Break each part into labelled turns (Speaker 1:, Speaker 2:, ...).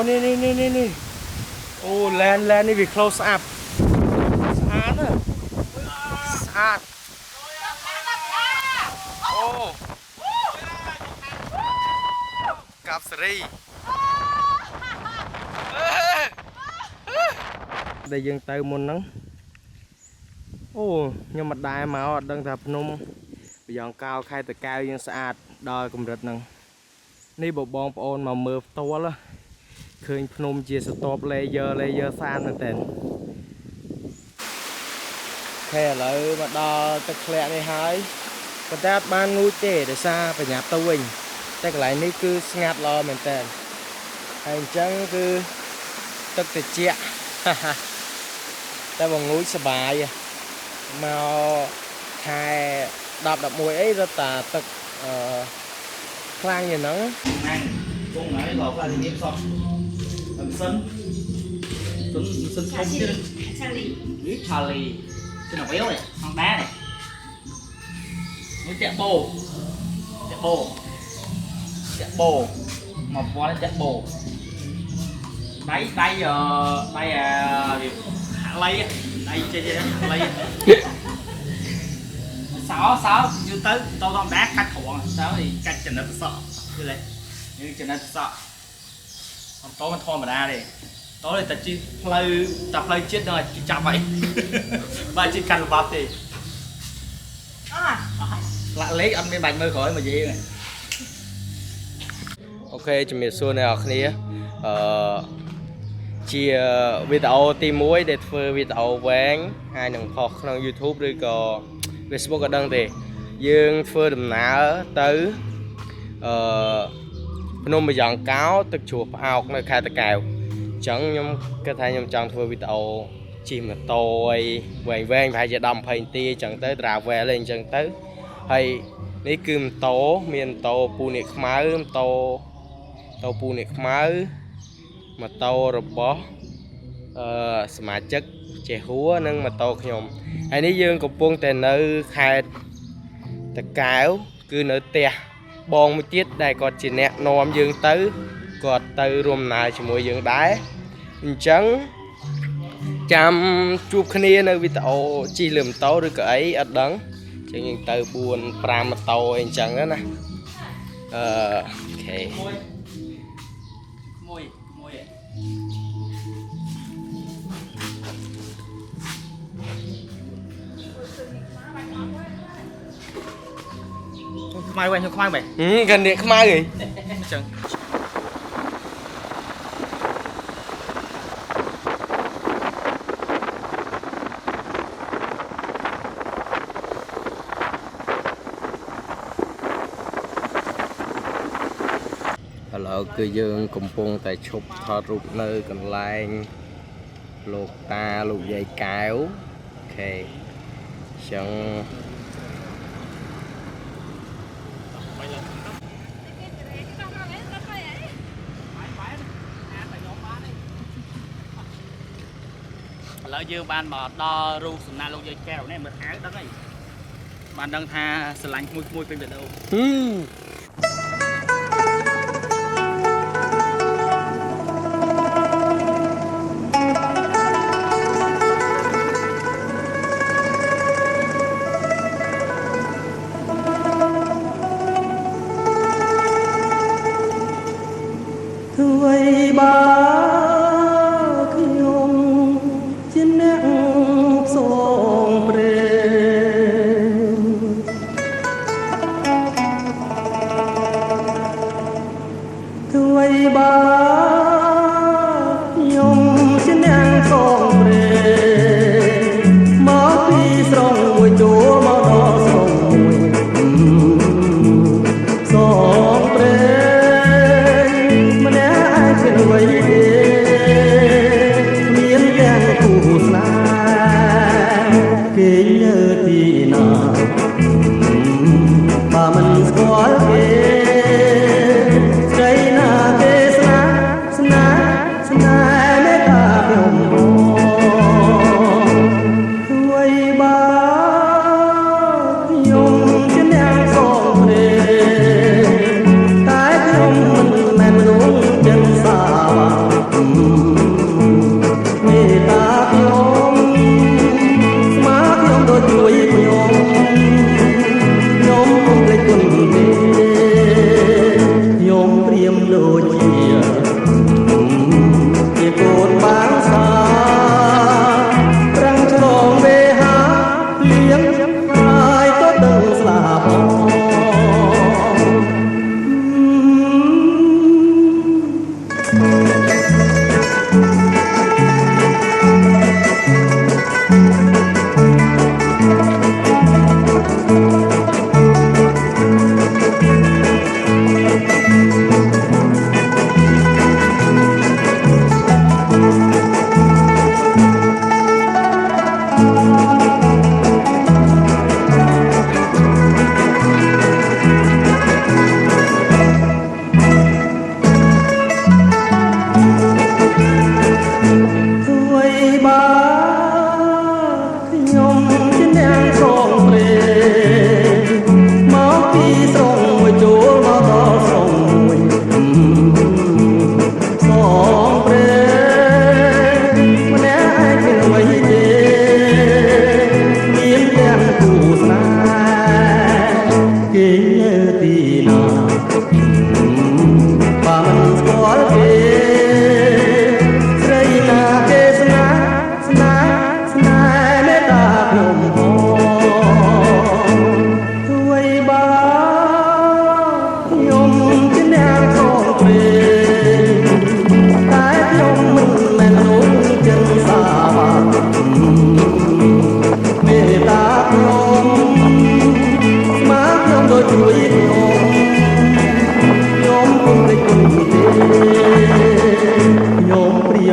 Speaker 1: នេះនេះនេះនេះនេះអូ land land នេះវា close up ស្អាតណាស់ស្អាតអូកាប់សេរីដែលយើងទៅមុនហ្នឹងអូខ្ញុំមិនដែរមកអត់ដឹងថាភ្នំប្រយ៉ងកោខេត្តតាកែវយើងស្អាតដល់កម្រិតហ្នឹងនេះបើបងប្អូនមកមើលផ្ទាល់ណាឃើញភ្នំជាស្រទាប់ layer layer ស្អាតមែនតើOK ឥឡូវមកដល់ទឹកធ្លាក់នេះហើយប៉ុន្តែអត់បានងូតទេដោយសារប្រញាប់ទៅវិញតែកន្លែងនេះគឺស្ងាត់ល្អមែនតើហើយអញ្ចឹងគឺទឹកត្រជាក់ តែបើងូតសប្បាយមកខែ10 11អីរត់តាទឹកអឺខ្លាំងយ៉ាងហ្នឹង
Speaker 2: ăn con này lột ra thì nghiêm sọt làm sân sân sân không chứ.
Speaker 3: Charlie.
Speaker 2: Biết Charlie trên nó béo này con đá này nó chạy bồ chạy bồ chạy bồ một con nó chạy bồ đáy đáy ờ đáy à hạ lây á đáy chơi chơi hạ lây á sáu sáu như tới tôi con đá cắt khổ sáu thì cắt chân nó sợ như này như chân nó sợ ម៉ូតូមិនធម្មតាទេតោះតែជិះផ្លូវតែផ្លូវជាតិដល់ចាប់ហើយ បាទជិះកាន់ល្បាប់ទេ
Speaker 3: អស់
Speaker 2: លាក់លេខអត់មានបាច់មើលក្រោយមកនិយាយទេ
Speaker 1: OK ជំរាបសួរអ្នកនរគ្នាអឺជាវីដេអូទី1ដែលធ្វើវីដេអូវែងហើយនឹងផុសក្នុង YouTube ឬក៏ Facebook ក៏ដឹងទេយើងធ្វើដំណើរទៅអឺភ្នំប្រយ៉ងកោទឹកជ្រោះផ្អោកនៅខេត្តតាកែវអញ្ចឹងខ្ញុំគិតថាខ្ញុំចង់ធ្វើវីដេអូជិះម៉ូតូអីវែងវែងប្រហែលជា10 20នាទីអញ្ចឹងទៅ travel អីអញ្ចឹងទៅហើយនេះគឺម៉ូតូមានម៉ូតូពូនេះខ្មៅម៉ូតូតូពូនេះខ្មៅម៉ូតូរបស់អឺសមាជិកចេះហួរនិងម៉ូតូខ្ញុំហើយនេះយើងកំពុងតែនៅខេត្តតាកែវគឺនៅផ្ទះបងមួយទៀតដែលគាត់ជាអ្នកនាំយើងទៅគាត់ទៅរួមដំណើរជាមួយយើងដែរអញ្ចឹងចាំជួបគ្នានៅវីដេអូជិះលើម៉ូតូឬក៏អីអត់ដឹងអញ្ចឹងយើងទៅ4 5ម៉ូតូអីអញ្ចឹងណាអឺ OK
Speaker 2: មួយមួយមួយឯងខ្មៅវិញខ្មៅវិញ
Speaker 1: ហឹមកាន់នេះខ្មៅហី
Speaker 2: អញ្ចឹង
Speaker 1: ឥឡូវគឺយើងកំពុងតែឈប់ថតរូបនៅកន្លែងលោកតាលោកយាយកែវ OK អញ្ចឹង
Speaker 2: បីឡើង
Speaker 3: គេទៅគេចង់មកអីទៅហើយអី
Speaker 2: បាយបាយអានតែខ្ញុំបានទេឥឡូវយើងបានមកដល់រូបសំណាក់លោកយាយកែវនេះមើលអាវដឹងហើយបានដឹងថាស្រឡាញ់ក្មួយក្មួយពេញបេះដូង
Speaker 1: ហឹម
Speaker 4: ធ្វើបើខ្ញុំជាអ្នកផ្សងព្រេង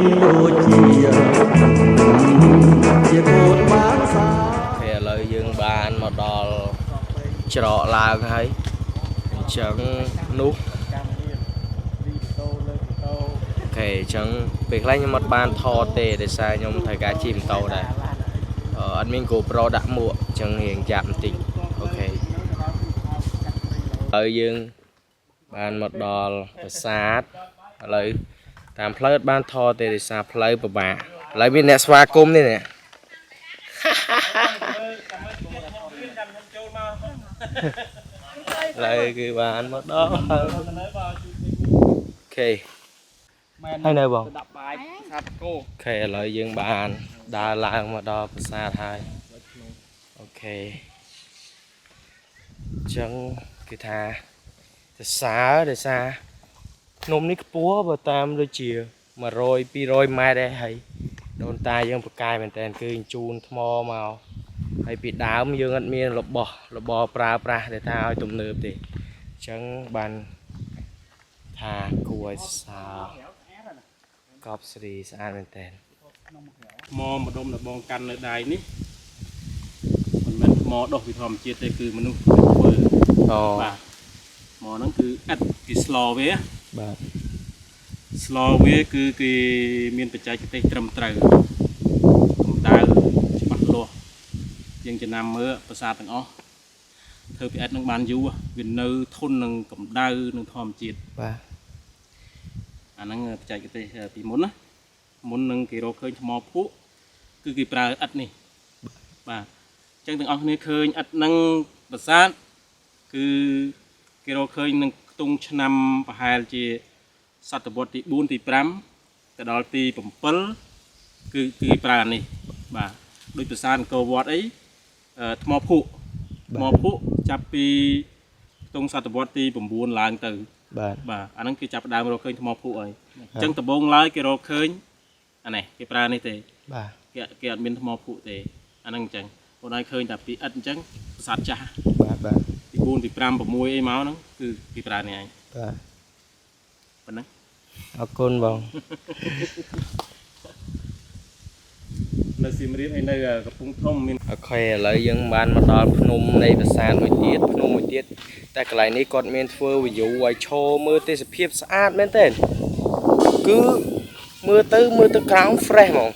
Speaker 4: មដូចជាជាកូនបានសា
Speaker 1: OK ឥឡូវយើងបានមកដល់ច្រកឡើងហើយអញ្ចឹងនោះ OK អញ្ចឹងពេលខ្លះខ្ញុំអត់បានថតទេដោយសារខ្ញុំត្រូវការជិះម៉ូតូដែរអត់មាន GoPro ដាក់មួកអញ្ចឹងរៀងយ៉ាប់បន្តិច OK ហើយយើងបានមកដល់ប្រាសាទឥឡូវតាមផ្លូវអត់បានថតទេដោយសារផ្លូវពិបាកឥឡូវមានអ្នកស្វាគមន៍នេះនេះ ឥឡូវគឺបានមកដល់ហើយ OK ហើយនៅបង
Speaker 2: ដាក់បាយសាបកោ
Speaker 1: OK ឥឡូវយើងបានដើរឡើងមកដល់ប្រាសាទហើយ OK អញ្ចឹងគឺថាសរសើរដោយសារភ្នំនេះខ្ពស់បើតាមដូចជា100 200ម៉ែត្រដែរហើយដូនតាយើងប្រកាយមែនតើគឺជញ្ជូនថ្មមកហើយពីដើមយើងអត់មានរបស់របរប្រើប្រាស់ដែលថាឲ្យទំនើបទេអញ្ចឹងបានថាគួរឲ្យសរសើរកប់ស្រីស្អាតមែនតើ
Speaker 5: ថ្មម្ដុំដបងកាន់នៅដៃនេះមិនមែនថ្មដុះពីធម្មជាតិទេគឺមនុស្សធ្វើ
Speaker 1: អូ
Speaker 5: បាទថ្មហ្នឹងគឺឥដ្ឋគេស្លវា
Speaker 1: បាទ
Speaker 5: ស្លវាគឺគេមានបច្ចេកទេសត្រឹមត្រូវកម្ដៅច្បាស់លាស់យើងចំណាំមើលប្រាសាទទាំងអស់ធ្វើពីឥដ្ឋហ្នឹងបានយូរវានៅធន់នឹងកម្ដៅនឹងធម្មជាតិ
Speaker 1: បាទ
Speaker 5: អាហ្នឹងបច្ចេកទេសពីមុនណាមុននឹងគេរកឃើញថ្មភក់គឺគេប្រើឥដ្ឋនេះបាទអញ្ចឹងទាំងអស់គ្នាឃើញឥដ្ឋហ្នឹងប្រាសាទគឺគេរកឃើញនឹងខ្ទង់ឆ្នាំប្រហែលជាសតវត្សទី4ទី5ទៅដល់ទី7គឺគេប្រើអានេះបាទដូចប្រាសាទអង្គរវត្តអីថ្មភក់ថ្មភក់ចាប់ពីខ្ទង់សតវត្សទី9ឡើងទៅ
Speaker 1: បាទ
Speaker 5: បាទអាហ្នឹងគេចាប់ផ្ដើមរកឃើញថ្មភក់ហើយអញ្ចឹងដំបូងឡើយគេរកឃើញអានេះគេប្រើនេះទេ
Speaker 1: បាទ
Speaker 5: គេគេអត់មានថ្មភក់ទេអាហ្នឹងអញ្ចឹងបងឯងឃើញតែពីឥដ្ឋអញ្ចឹងប្រាសាទចាស់
Speaker 1: បាទបាទ
Speaker 5: ទី4ទី5 6អីមកហ្នឹងគឺគេប្រើនេះឯង
Speaker 1: បាទ
Speaker 5: ប៉ុណ្ណឹង
Speaker 1: អរគុណបង
Speaker 5: នៅសៀមរាបហើយនៅកំពង់ធំមាន
Speaker 1: OK ឥឡូវយើងបានមកដល់ភ្នំនៃប្រាសាទមួយទៀតភ្នំមួយទៀតតែកន្លែងនេះគាត់មានធ្វើ view ឲ្យឈរមើលទេសភាពស្អាតមែនទែនគឺមើលទៅមើលទៅក្រោម fresh ហ្មង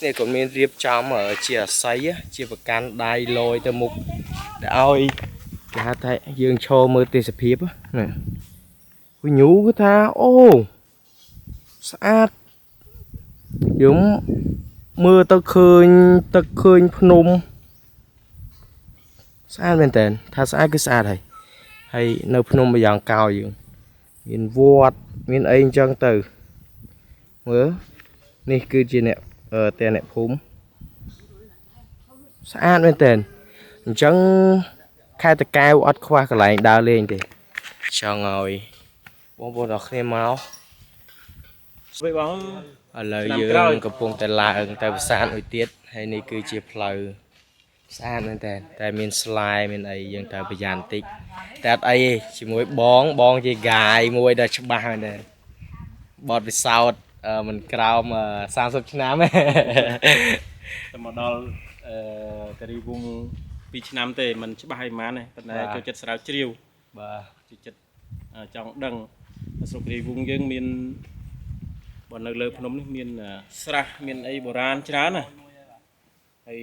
Speaker 1: នេះគាត់មានរៀបចំជាអាស័យជាប្រកាន់ដៃលយទៅមុខដែលឲ្យគេហៅថាយើងឈរមើលទេសភាពណា view គឺថាអូស្អាតយើងមើលទៅឃើញទឹកឃើញភ្នំស្អាតមែនតើថាស្អាតគឺស្អាតហើយហើយនៅភ្នំម្យ៉ាងកោយើងមានវត្តមានអីអញ្ចឹងទៅមើលនេះគឺជាអ្នកតែអ្នកភូមិស្អាតមែនតើអញ្ចឹងខេត្តតាកែវអត់ខ្វះកន្លែងដើរលេងទេចង់ឲ្យបងប្អូនអរគ្នាមក
Speaker 5: វិញបង
Speaker 1: ឥឡូវ
Speaker 5: ឆ្នាំ
Speaker 1: យើ
Speaker 5: ក្រោយ
Speaker 1: ងកំពុងតែឡើងទៅប្រាសាទមួយទៀតហើយនេះគឺជាផ្លូវស្អាតមែនតើតែមានស្លែមានអីយើងត្រូវប្រយ័ត្នបន្តិចតែអត់អីទេជាមួយបងបងជា guide មួយដែលច្បាស់មែនតើបទពិសោធន៍មិនក្រោម30ឆ្នាំទេ
Speaker 5: តែមកដល់អឺគិរីវង2ឆ្នាំទេมันច្បាស់ឯម៉ានទេប៉ុន្តែ
Speaker 1: បាទ
Speaker 5: ចូលចិត្តស្រាវជ្រាវ
Speaker 1: បាទ
Speaker 5: ចូលចិត្តចង់ដឹងស្រុកគិរីវងយើងមានបើនៅលើភ្នំនេះមានស្រះមានអីបុរាណច្រើនណាហើយ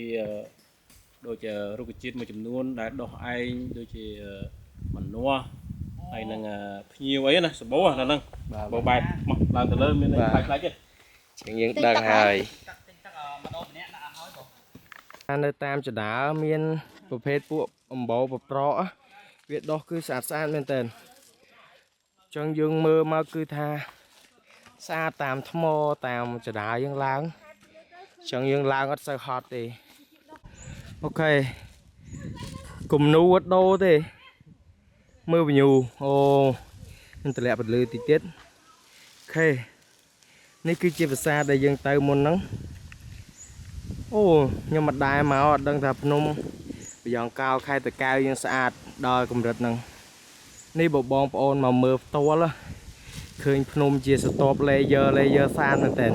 Speaker 5: ដូចជារុក្ខជាតិមួយចំនួនដែលដុះឯងដូចជាម្នាស់ហើយនឹងភ្ញៀវអីណាសម្បូរនៅហ្នឹង
Speaker 1: បាទ
Speaker 5: បើបែបមកឡើងទៅលើមានអីប្លែកៗទេ
Speaker 1: ជាងយើងដឹងហើយ
Speaker 2: ទឹកទឹកម្ដងម្នាក់ដាក់ឲ្យបង
Speaker 1: នៅតាមចដាលមានប្រភេទពួកអំបោប្រប្រកវាដុះគឺស្អាតស្អាតមែនតើអញ្ចឹងយើងមើលមកគឺថាស្អាតតាមថ្មតាមចដាលយើងឡើងអញ្ចឹងយើងឡើងអត់សូវហត់ទេ OK គំនូអត់ដូរទេមើល view អូនឹងតម្លាក់ពលឺតិចទៀត OK នេះគឺជាប្រាសាទដែលយើងទៅមុនហ្នឹងអូខ្ញុំមិនដែរមកអត់ដឹងថាភ្នំប្រយ៉ងកោខេត្តតាកែវយើងស្អាតដល់កម្រិតហ្នឹងនេះបើបងប្អូនមកមើលផ្ទាល់ឃើញភ្នំជាស្រទាប់ layer layer ស្អាតមែនតើ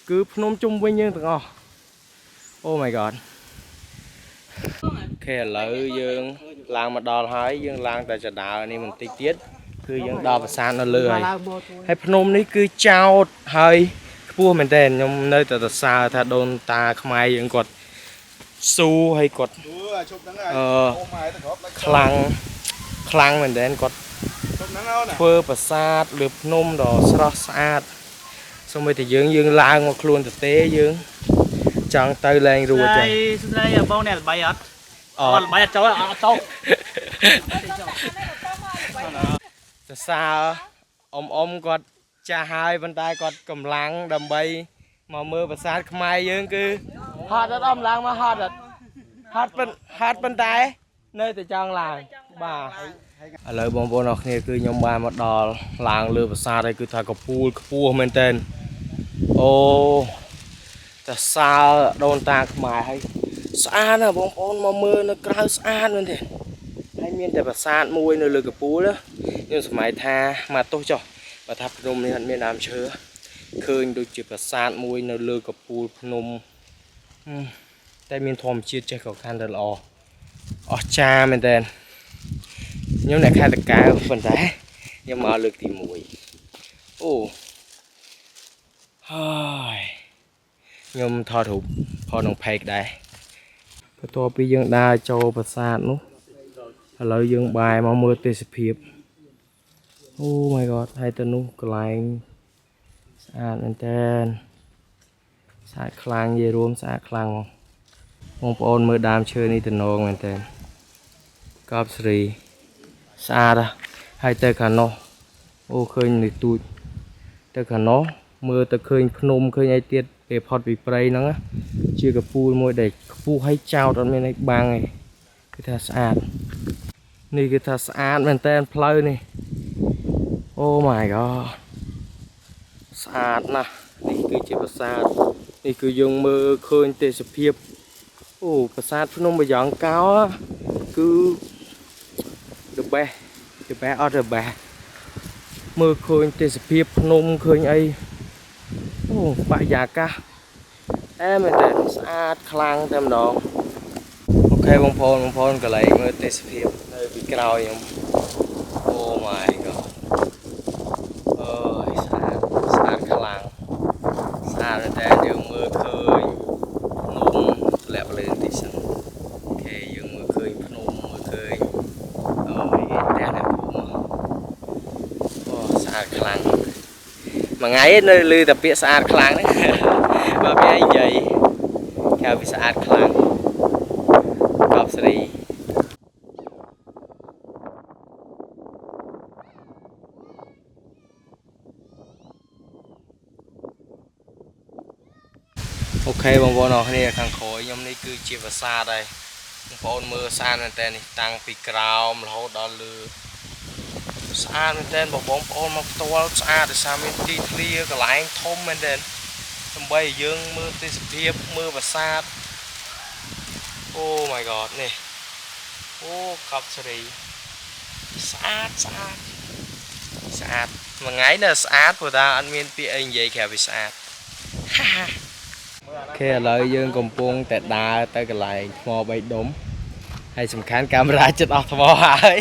Speaker 1: គឺភ្នំជុំវិញយើងទាំងអស់ Oh my god. Okay ឥឡូវយើងឡើងមកដល់ហើយយើងឡើងតែចដើនេះបន្តិចទៀតគឺយើងដល់ប្រាសាទនៅលើហើយហើយភ្នំនេះគឺចោតហើយខ្ពស់មែនតើខ្ញុំនៅតែសរសើរថាដូនតាខ្មែរយើងគាត់ស៊ូហើយគាត់
Speaker 6: ជប់ហ្នឹង
Speaker 1: អឺខ្លាំងខ្លាំងមែនតើគាត់
Speaker 6: ជប់ហ្នឹងអូន
Speaker 1: ធ្វើប្រាសាទលើភ្នំដ៏ស្រស់ស្អាតសូម្បីតែយើងយើងឡើងមកខ្លួនទៅទេយើងចង់ទៅលែងរួចចឹង
Speaker 2: ស្ដីបងអ្នកល្បីអត់
Speaker 1: អត់
Speaker 2: អត់ល្បីអត់ចូលអត់ចូល
Speaker 1: សរសើរអ៊ំអ៊ំគាត់ចាស់ហើយប៉ុន្តែគាត់កម្លាំងដើម្បីមកមើលប្រាសាទខ្មែរយើងគឺហត់អត់អ៊ំឡើងមកហត់អត់ហត់ប៉ុនហត់ប៉ុន្តែនៅតែចង់ឡើងបាទឥឡូវបងប្អូនអរគ្នាគឺខ្ញុំបានមកដល់ឡើងលើប្រាសាទហើយគឺថាកពូលខ្ពស់មែនតើអូតែសើដូនតាខ្មែរហើយស្អាតណាស់បងប្អូនមកមើលនៅក្រៅស្អាតមែនទេហើយមានតែប្រាសាទមួយនៅលើកពូលណាខ្ញុំសម័យថាមកទោះចុះបើថាភ្នំនេះអត់មានដើមឈើឃើញដូចជាប្រាសាទមួយនៅលើកពូលភ្នំហឹមតែមានធម្មជាតិចេះក៏កាន់តែល្អអស្ចារ្យមែនតើខ្ញុំអ្នកខេត្តតាកែវប៉ុន្តែខ្ញុំមកលើកទី1អូហើយខ្ញុំថតរូបផក្នុង page ដែរបន្ទាប់ពីយើងដើរចូលប្រាសាទនោះឥឡូវយើងបែរមកមើលទេសភាព Oh my god ហើយទៅនោះកន្លែងស្អាតមែនតើស្អាតខ្លាំងនិយាយរួមស្អាតខ្លាំងហ្មងបងប្អូនមើលដើមឈើនេះតំណងមែនតើកប់ស្រីស្អាតណាស់ហើយទៅខាងនោះអូឃើញនេះទូចទៅខាងនោះមើលទៅឃើញភ្នំឃើញអីទៀតពេលផុតពីព្រៃហ្នឹងណាជាកពូលមួយដែលខ្ពស់ហើយចោតអត់មានអីបាំងទេគឺថាស្អាតនេះគឺថាស្អាតមែនតើផ្លូវនេះ Oh my god ស្អាតណាស់នេះគឺជាប្រាសាទនេះគឺយើងមើលឃើញទេសភាពអូប្រាសាទភ្នំបាយ៉ង់កោគឺ the best, the best of the best មើលឃើញទេសភាពភ្នំឃើញអីអូបរិយាកាសអែមែនតើស្អាតខ្លាំងតែម្ដង okay បងប្អូនបងប្អូនកន្លែងមើលទេសភាពនៅពីក្រោយខ្ញុំ Oh my god អើយស្អាតស្អាតខ្លាំងស្អាតមែនតើយើងមើលឃើញភ្នំធ្លាក់ទៅលើបន្តិចសិន okay យើងមើលឃើញភ្នំមើលឃើញអូយគេផ្ទះអ្នកភូមិអូស្អាតខ្លាំងមួយថ្ងៃនៅឮតែពាក្យស្អាតខ្លាំងហ្នឹង បើមានអីនិយាយគេពីស្អាតខ្លាំងកប់ស្រី okay បងប្អូនអរគ្នាខាងក្រោយខ្ញុំនេះគឺជាប្រាសាទហើយបងប្អូនមើលស្អាតមែនតើនេះតាំងពីក្រោមរហូតដល់លើស្អាតមែនតើបងប្អូនមកផ្ទាល់ស្អាតដោយសារមានទីធ្លាកន្លែងធំមែនតើដើម្បីឲ្យយើងមើលទេសភាពមើលប្រាសាទ Oh my god នេះអូកប់សេរីស្អាតស្អាតស្អាតមួយថ្ងៃនៅស្អាតព្រោះថាអត់មានពាក្យអីនិយាយក្រៅពីស្អាតហា okay ឥឡូវយើងកំពុងតែដើរទៅកន្លែងថ្មបីដុំហើយសំខាន់កាមេរ៉ាចិត្តអស់ថ្មហើយ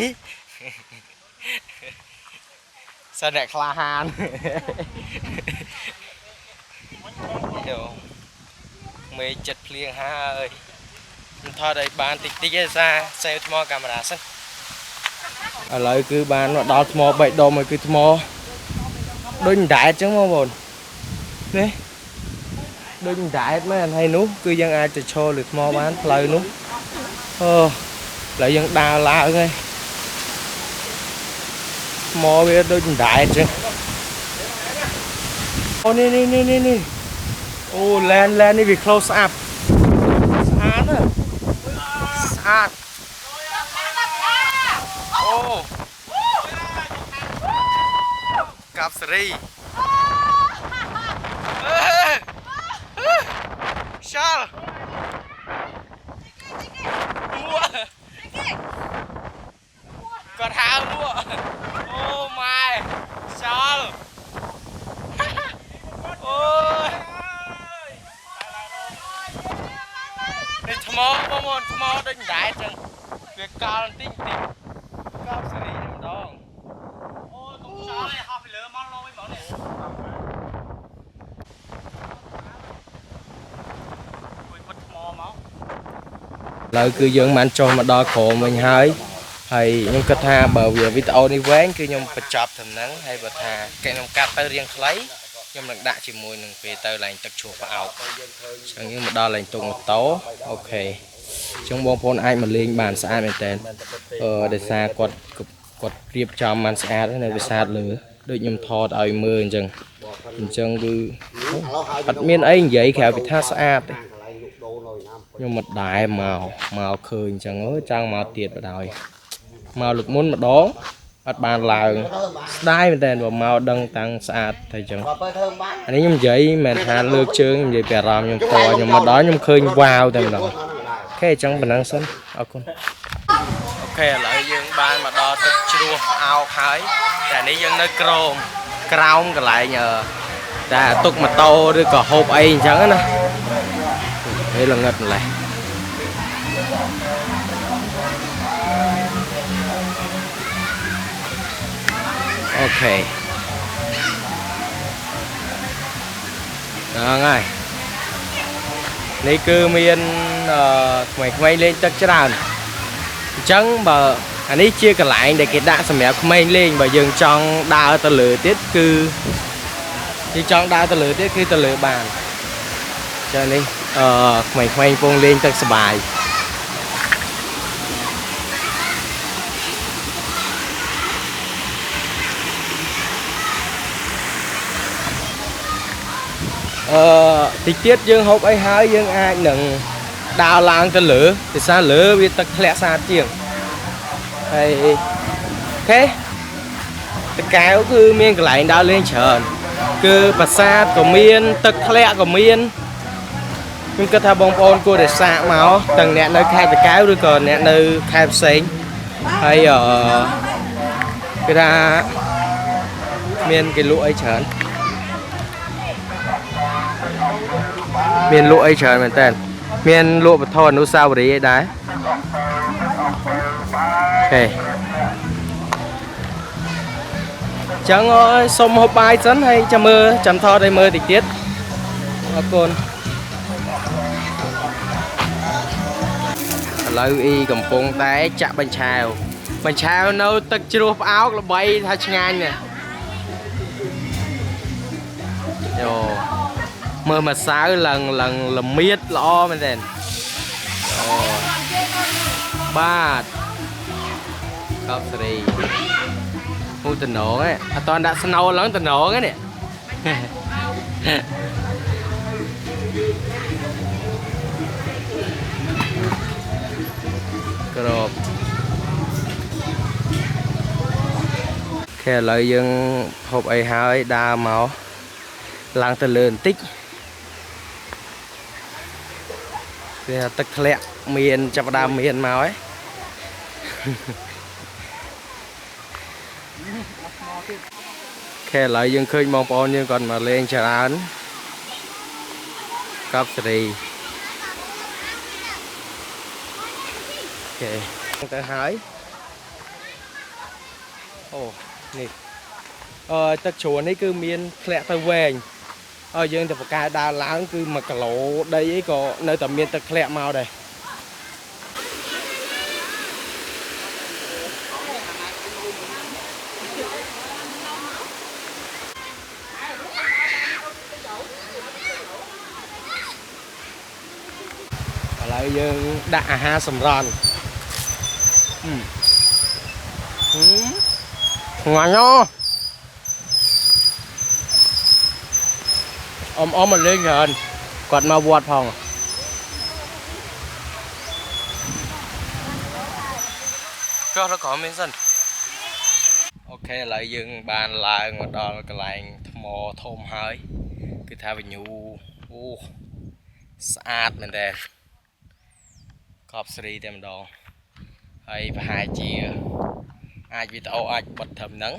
Speaker 1: សិនអ្នកក្លាហានយោមេចិត្តភ្លៀងហើយខ្ញុំថតឲ្យបានតិចតិចឯសាសេវថ្មកាមេរ៉ាសិនឥឡូវគឺបានមកដល់ថ្មបីដុំហើយគឺថ្មដូចដែតអញ្ចឹងបងប្អូននេះ ដូចដែតមែនហើយនោះគឺយើងអាចទៅឈរលើថ្មបានផ្លូវនោះអូឥឡូវយើងដើរឡើងហើយថ្មវាដូចដែតចឹងអូនេះនេះនេះនេះនេះអូឡែនឡែននេះវា close up ស្អាតណាស់ស្អាតអូកាប់សេរីអេ ខ្យល់មួកគាត់ហៅមួកអូម៉ែខ្យល់អូយ បងប្អូនថ្មដូចមិនដែរចឹងវាកល់បន្តិចបន្តិចកប់សេរីតែម្ដង
Speaker 2: អូយកុំចោលឯងហោះពីលើមកលយហ្មងនេះគួយពុតថ្មមក
Speaker 1: ឥឡូវគឺយើងបានចុះមកដល់ក្រោមវិញហើយហើយខ្ញុំគិតថាបើវាវីដេអូនេះវែងគឺខ្ញុំបញ្ចប់ត្រឹមហ្នឹងហើយបើថាគេខ្ញុំកាត់ទៅរៀងខ្លីខ្ញុំនឹងដាក់ជាមួយនឹងពេលទៅឡើងទឹកជ្រោះផ្អោកអញ្ចឹងយើងមកដល់ឡើងទុកម៉ូតូ OK អញ្ចឹងបងប្អូនអាចមកលេងបានស្អាតមែនតើអឺដោយសារគាត់គាត់រៀបចំបានស្អាតនៅប្រាសាទលើដូចខ្ញុំថតឲ្យមើលអញ្ចឹងអញ្ចឹងគឺអត់មានអីនិយាយក្រៅពីថាស្អាតទេ ខ្ញុំមិនដែរមកមកឃើញអញ្ចឹងអើយចង់មកទៀតបណ្ដោយមកលើកមុនម្ដងអត់បានឡើងស្ដាយមែនតើបើមកដឹងតាំងស្អាតតែអញ្ចឹងអានេះខ្ញុំនិយាយមិនមែនថាលើកជើងខ្ញុំនិយាយពីអារម្មណ៍ខ្ញុំផ្ទាល់ខ្ញុំមកដល់ខ្ញុំឃើញវ៉ាវតែម្ដង OK អញ្ចឹងប៉ុណ្ណឹងសិនអរគុណ OK ឥឡូវយើងបានមកដល់ទឹកជ្រោះអោកហើយតែនេះយើងនៅក្រោមក្រោមកន្លែងអឺតែទុកម៉ូតូឬក៏ហូបអីអញ្ចឹងណា ពេលល្ងឹតម្លេះ OK ហ្នឹងហើយនេះគឺមានអឺក្មេងៗលេងទឹកច្រើនអញ្ចឹងបើអានេះជាកន្លែងដែលគេដាក់សម្រាប់ក្មេងលេងបើយើងចង់ដើរទៅលើទៀតគឺយើងចង់ដើរទៅលើទៀតគឺទៅលើបាន ចឹងនេះអឺក្មេងៗកំពុងលេងទឹកសប្បាយអឺតិចទៀតយើងហូបអីហើយយើងអាចនឹងដើរឡើងទៅលើភាសាលើវាទឹកធ្លាក់ស្អាតជាងហើយ OK តកែវគឺមានកន្លែងដើរលេងច្រើនគឺប្រាសាទក៏មានទឹកធ្លាក់ក៏មាន ខ្ញុំគិតថាបងប្អូនគួរតែសាកមកទាំងអ្នកនៅខេត្តតាកែវឬក៏អ្នកនៅខេត្តផ្សេងហើយអឺគេថាមានគេលក់អីច្រើនមានលក់អីច្រើនមែនតើមានលក់វត្ថុអនុស្សាវរីយ៍អីដែរ OK ចឹងអើយសុំហូបបាយសិនហើយចាំមើលចាំថតឲ្យមើលតិចទៀតអរគុណ ឥឡូវអ៊ីកំពុងតែចាក់បញ្ឆាវបញ្ឆាវនៅទឹកជ្រោះផ្អោកល្បីថាឆ្ងាញ់ណាស់យោមើលម្សៅឡើងឡើងល្មៀតល្អមែនទែនអូបាទកប់សេរីហូតតំណងឯងអត់តដាក់ស្នូលឡើងតំណងឯនេះ ក្របខេឥឡូវយើងហូបអីហើយដើរមកឡើងទៅលើបន្តិចវាទឹកធ្លាក់មានចាប់ផ្ដើមមានមកហើយ ខេឥឡូវយើងឃើញបងប្អូនយើងគាត់មកលេងច្រើនកប់សេរី OK ទៅហើយអូនេះអឺទឹកជ្រោះនេះគឺមានធ្លាក់ទៅវែងហើយយើងទៅបកកែដើរឡើងគឺ1គីឡូដីអីក៏នៅតែមានទឹកធ្លាក់មកដែរឥឡូវយើងដាក់អាហារសម្រន់ ឆ្ងាញ់ណាស់អមមកលេងច្រើនគាត់មកវត្តផងចុះទៅក្រោមមានសិន OK ឥឡូវយើងបានឡើងមកដល់កន្លែងថ្មធំហើយគឺថាវញូអូស្អាតមែនតើកប់សេរីតែម្ដងហើយប្រហែលជាអាចវីដេអូអាចបិទត្រឹមហ្នឹង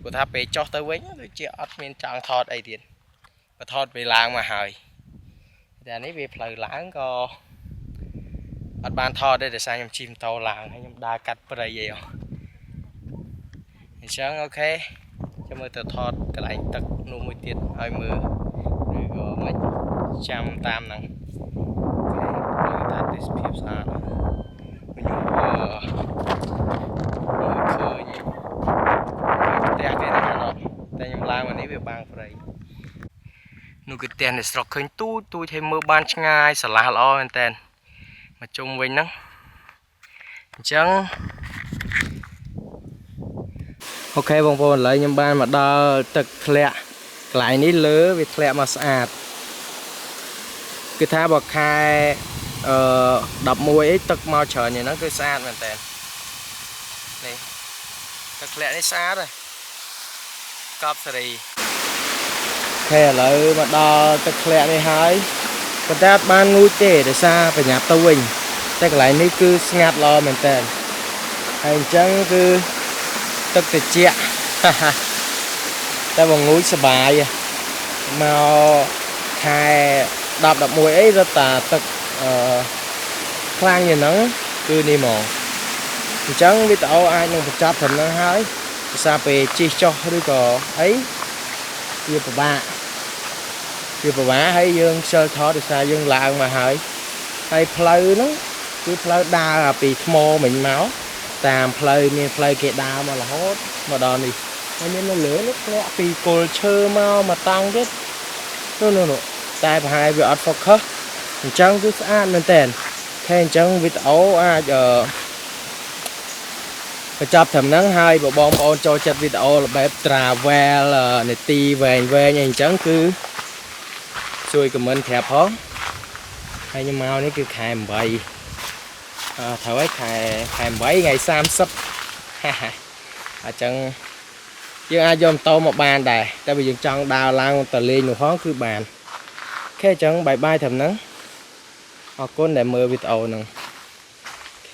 Speaker 1: ព្រោះថាពេលចុះទៅវិញដូចជាអត់មានចង់ថតអីទៀតបើថតពេលឡើងមកហើយតែនេះវាផ្លូវឡើងក៏ អត់បានថតទេដោយសារខ្ញុំជិះម៉ូតូឡើងហើយខ្ញុំដើរកាត់ព្រៃអីហ៎អញ្ចឹង OK ចាំមើលទៅថតកន្លែងទឹកនោះមួយទៀតឲ្យមើលឬក៏មិនចាំតាមហ្នឹង OK មើលថាទេសភាពស្អាតណាស់ខ្ញុំមើលឃើញផ្ទះគេនៅខាងនោះតែខ្ញុំឡើងមកនេះវាបាំងព្រៃនោះគឺផ្ទះនៅស្រុកឃើញទូចទូចឲ្យមើលបានឆ្ងាយស្រឡះល្អមែនតើមកជុំវិញហ្នឹងអញ្ចឹង OK បងប្អូនឥឡូវខ្ញុំបានមកដល់ទឹកធ្លាក់កន្លែងនេះលើវាធ្លាក់មកស្អាតគឺថាបើខែអឺ11អីទឹកមកច្រើនយ៉ាងហ្នឹងគឺស្អាតមែនតើនេះទឹកធ្លាក់នេះស្អាតហើយកប់សេរី OK ឥឡូវមកដល់ទឹកធ្លាក់នេះហើយប៉ុន្តែអត់បានងូតទេដោយសារប្រញាប់ទៅវិញតែកន្លែងនេះគឺស្ងាត់ល្អមែនតើហើយអញ្ចឹងគឺ ទឹកត្រជាក់ តែបើងូតសបាយមកខែ10 11អីរត់តាទឹកអឺខ្លាំងយ៉ាងហ្នឹងគឺនេះហ្មងអញ្ចឹងវីដេអូអាចនឹងបញ្ចប់ត្រឹមហ្នឹងហើយភាសាពេលជិះចុះឬក៏អីវាពិបាកវាពិបាកហើយយើងខ្ជិលថតដោយសារយើងឡើងមកហើយហើយផ្លូវហ្នឹងគឺផ្លូវដើរពីថ្មមិញមក តាមផ្លូវមានផ្លូវគេដើរមករហូតមកដល់នេះហើយមាននៅលើនោះធ្លាក់ពីគល់ឈើមកមកតង់ទៀតនោះនោះនោះតែប្រហែលវាអត់ focus អញ្ចឹងគឺស្អាតមែនតើខែអញ្ចឹងវីដេអូអាចអឺបញ្ចប់ត្រឹមហ្នឹងហើយបើបងប្អូនចូលចិត្តវីដេអូរបៀប travel នេតិវែងវែងអីអញ្ចឹងគឺជួយ comment ប្រាប់ផងហើយខ្ញុំមកនេះគឺខែ8 អឺត្រូវហើយខែខែ8ថ្ងៃ30ហាហាអញ្ចឹងយើងអាចយកម៉ូតូមកបានដែរតែបើយើងចង់ដើរឡើងទៅលេងនោះផងគឺបាន OK អញ្ចឹង bye bye ត្រឹមហ្នឹងអរគុណដែលមើលវីដេអូហ្នឹង OK.